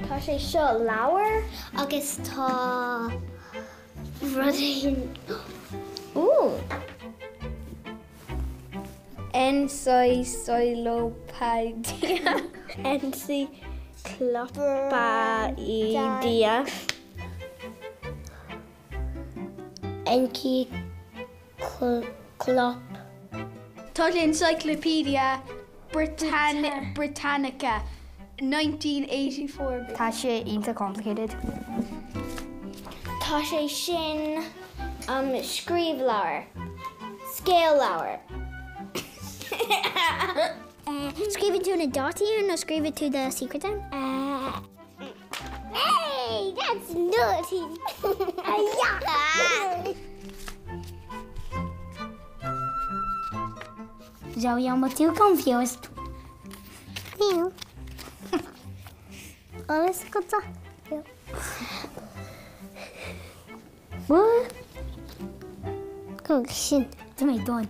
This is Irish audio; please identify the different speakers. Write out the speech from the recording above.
Speaker 1: Tá sé seo leabhar agus tá rud éigin. Ooh!
Speaker 2: Encyclopedia.
Speaker 1: Encyclopedia. Encyclop.
Speaker 2: Tá sé Encyclopedia Britannica 1984.
Speaker 3: Tá sé iontach complicated.
Speaker 1: Tá sé sin scríobleabhar. Scéalleabhar. Scríobhann tú na dátaí nó scríobhann tú do secret down? Hey, that's naughty! I'm too confused. Níl. Alles agatsa? What? Go sin, tá mé done.